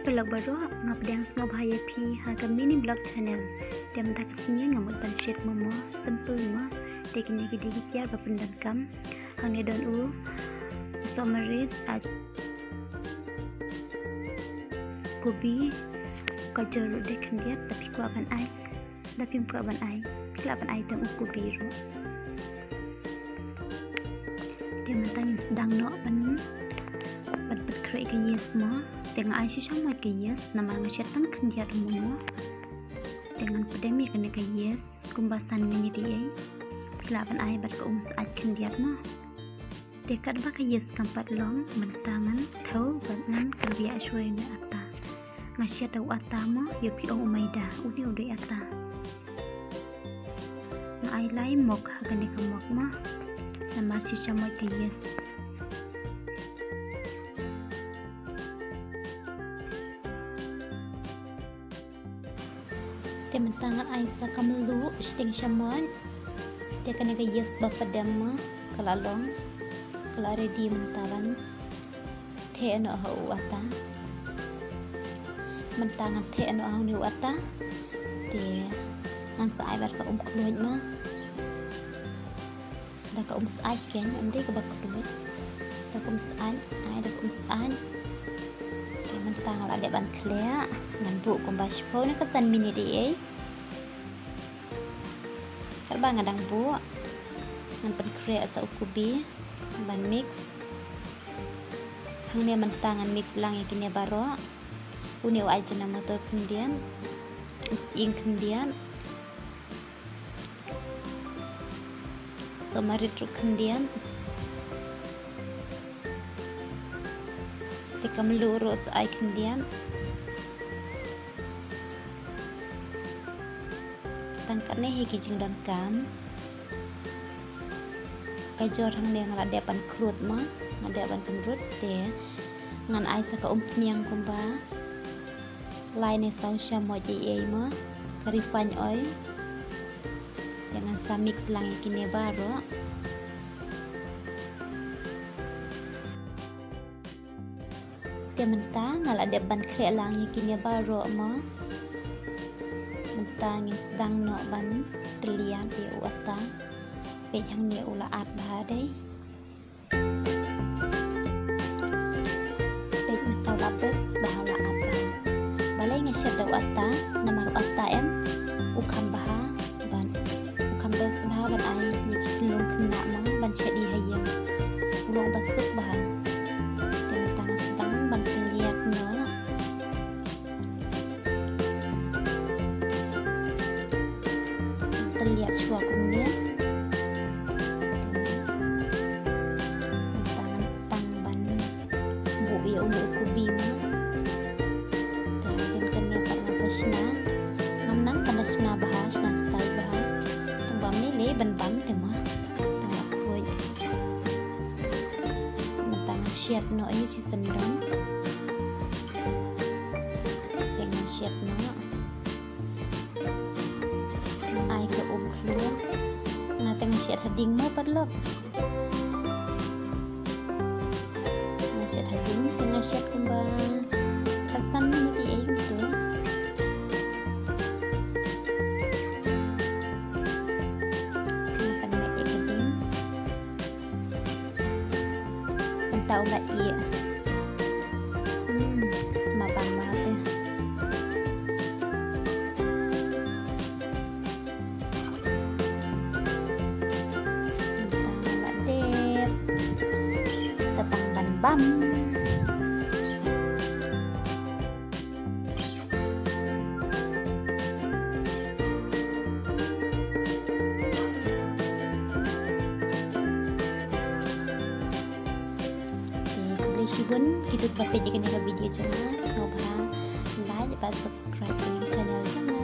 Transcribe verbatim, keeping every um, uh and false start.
Paralok baroh, nga pdiang sngewbha ïa phi ha ka mini vlog channel. Te mynta ka sngi nga mut ban shet momo, simple mo. Te kine ki dei ki tiar ba pyndonkam. Hangne don u sohmarit, a, kubi, gajor ruh dei khyndiat, da phi kwah ban ai. Da phim kwah ban ai, phi lah ban ai tang u kubi ruh. Te mynta ngin sdang noh ban, ban pynkhreh ka yeast mo. Te nga ai shisha mo ka yeast, namar nga shet tang khyndiat mo mo. Te ngan pdem ïa kane ka yeast kumba san minit ïa ei. Phi lah ban ai bad ka um syaid khyndiat mo. Te katba ka yeast kam pat long, mynta ngan thew bad ngan kynriah shuwa ïa une u ata. Nga shet da u ata mo, ïoh phi ong u maida, une u dei ata. Nga ai lai mok ha kane ka mok mo. Namar shisha mo ka yeast. Te mynta ngan ai sa ka mluh shiteng shamoit. Te kane ka yeast ba pdem mo ka la long, ka la ready mynta ban theh noh ha u ata. Mynta ngan theh noh ha une u ata. Te ngan sa ai bad ka um khluid mo. Da ka um syaid keiñ, ym dei kaba khluid. Da ka um syaid, ai da ka um syaid. Te mynta nga la dep ban khleh, ngan buh kumba shiphew ne ka san minit ïa ei. Katba nga dang buh, ngan pynkhreh sa u kubi ban mix. Hangne mynta ngan mix lang ïa kine baroh. Une u Ajinomoto khyndiat, u sying khyndiat. Sohmarit ruh khyndiat. Te ka mluh ruh sa ai khyndiat. Tang katne hi ki jingdonkam. Ka jor hangne nga la dep ban khrud mo, nga dep ban kynrud te ngan ai sa ka umphniang kumba lai ne saw shamoit ïa ei mo, ka refined oil. Te ngan sa mix lang ïa kine baroh. Te mynta nga la dep ban khleh lang ïa kine baroh mo. Mynta ngin sdang noh ban tylliat ïa u ata. Peit hangne u la at bha dei. Peit mynta u la bes bha, u la at bha. Balei nga shet da u ata, namar u ata em u kham bha ban, u kham bes bha ban ai ïa ki khyllung khynnah mo ban shet ïa ha ïing. U long ba suk bha. Te mynta nga sdang ban tylliat noh. Tylliat shuwa kumne. Mynta ngan sdang ban buh ïa une u kubi mo. Te hadien kane pat ngan sa shna. Ngam nang ban da shna bha, shna style bha. Tang ba ym lei lei ban bam te mo. Tang ba khuid. Mynta ngan shet noh ïa shi syndon. Te ngan shet noh. Ai ka um khlur. Nga te nga shet hading mo paralok. Nga shet hading, te nga shet kumba ka san minit ïa ei kumto. Nga pynmih ïa ka ding. Mynta u la ïeh. Hmm, sma bang ma te. Mynta nga la dep. Sa tang ban bam. Te khublei shibun kito kiba peit ïa kane ka video jong nga, sngewbha like bad subscribe ïa ka channel jong nga.